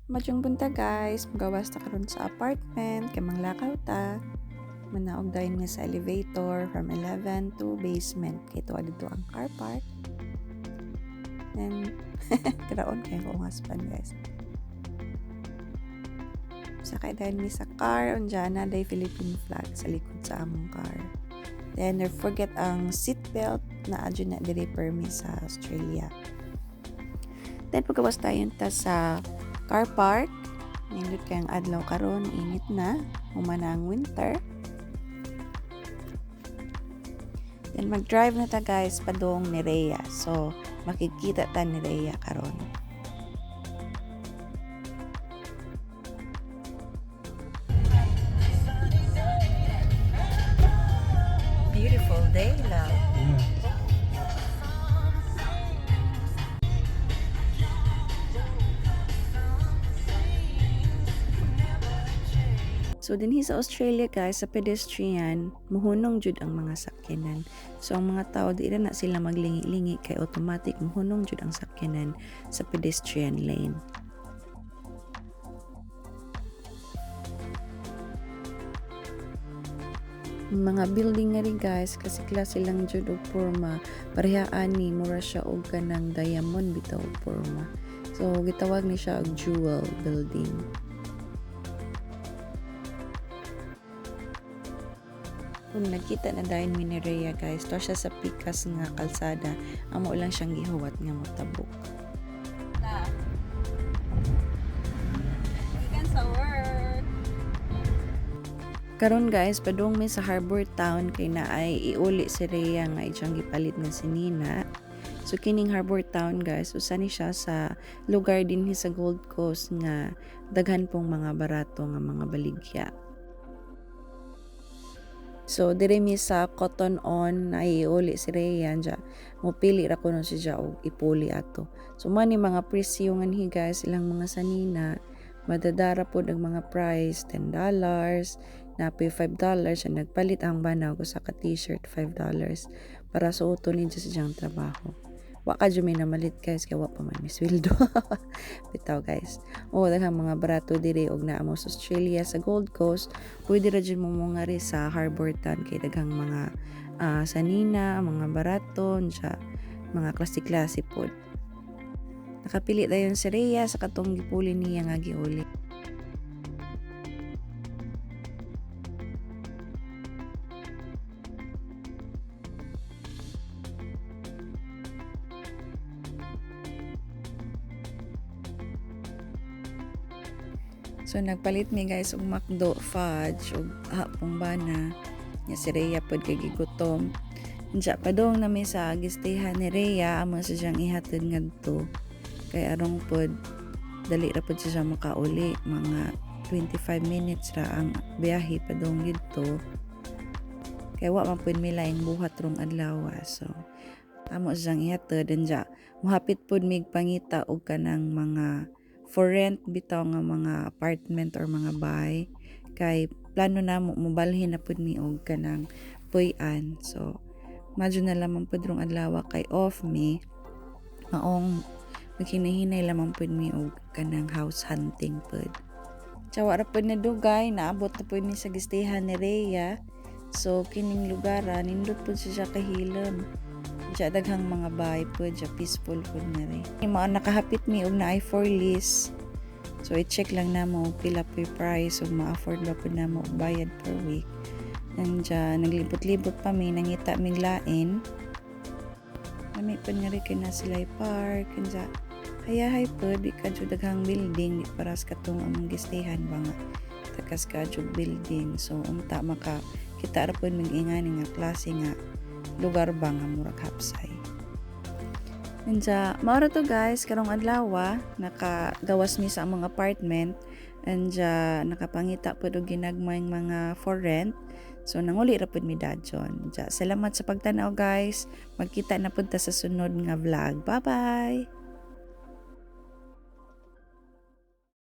Maayong buntag, guys, magawas ta karon sa apartment kay manglakaw ta. Manaog dayon mi sa elevator from 11 to basement kay tuwa didto ang car park. Then karaon kay ko husband, guys. Sakay dayon mi sa car, unya naa day Philippine flag sa likod sa among car. Then never forget ang seatbelt, naa jud na diri permi sa Australia. Then pagawas dayon ta sa car park. Nindot kayong adlaw karon, init na, human na ang winter. Then mag-drive na ta, guys, padung ni Rhea. So makikita ta ni Rhea karon. Beautiful day, love. Yeah. So dinhi sa Australia, guys, sa pedestrian, muhunong jud ang mga sakyanan. So ang mga tao, di na sila maglingi-lingi kay automatic muhunong jud ang sakyanan sa pedestrian lane. Mga building nga rin, guys, kasi klase lang jud og porma. Pareha ani, mura siya og kanang diamond bitaw og porma. So gitawag ni siya og jewel building. Kung nagkita na dayon mi ni Rhea, guys, to siya sa pikas nga kalsada, amo lang siyang gihuwat nga motabok. Na. Gikan sa work. Karon, guys, padung mi sa Harbor Town kay naay iuli si Rhea nga iyang gipalit nga sinina. So kining Harbor Town, guys, usa ni siya sa lugar dinhi sa Gold Coast nga daghan pong mga barato nga mga baligya. So dire mi sa Cotton On, naiuli si Rhea dya. Mopili ra kuno siya og ipuli ato. So man ni mga presyo nganhi, guys, ilang mga sanina, madadara pod ang mga price, $10, napoy $5. Ang nagpalit ang bana og usa ka t-shirt, $5, para suoton niya sa iyang trabaho. Wa ka jud mi namalit, guys, kay wa pa man mi sweldo. Bitaw, guys. O daghang mga barato diri og naa mo sa Australia sa Gold Coast, pwede ra jud mo mongari sa Harbor Town kay daghang mga sanina, mga barato, siya, mga klase-klase pod. Nakapili dayon si Rhea sa katong gipuli niya nga giuli. So nagpalit mi, guys, og McDo fudge ug hapong bana. Nya si Rhea pod kay gigutom. Unya padung na mi sa gistayhan ni Rhea, amo sa siyang ihatod ngadto. Kay arong pod dali ra pod siya makauli, mga 25 minutes ra ang biyahe padung didto. Kay wa man pud mi laing buhat rong adlaw. So amo siyang ihatod, unya mohapit pod mig pangita og kanang mga for rent bitaw nga mga apartment or mga bahay kay plano namo mobalhin na pud mi og kanang puy-an. So medyo na lamang pud rong adlaw kay off mi, maong maghinahinay lamang pud mi og kanang house hunting pud. Tsawa ra pud na dugay, naabot na pud mi sa gistayhan ni Rhea. So kining lugar nindot pud siya kahilom. Diya daghang mga bahay pud, diya peaceful pud nga rin. Mao nakahapit mi og naay for lease. So i-check lang namo og pila po price ug ma-afford ba pud namo og bayad per week. Nangdiya naglibot-libot pa mi, nangita mig lain. Lami pud nga rin kay na sila park, unya hayahay pud, di ka jud daghang building, di paras katong among gistayhan ba nga takas ka jud building. So unta maka kita ra pud mig ingani nga klase nga lugar ba nga murag hapsay. Unya, mao ra to, guys, karong adlaw nakagawas mi sa among apartment. Unya nakapangita pud og ginagmayng mga for rent. So nanguli ra pud mi dajon. Unya, salamat sa pagtan-aw, guys. Magkita na pud ta sa sunod nga vlog. Bye-bye.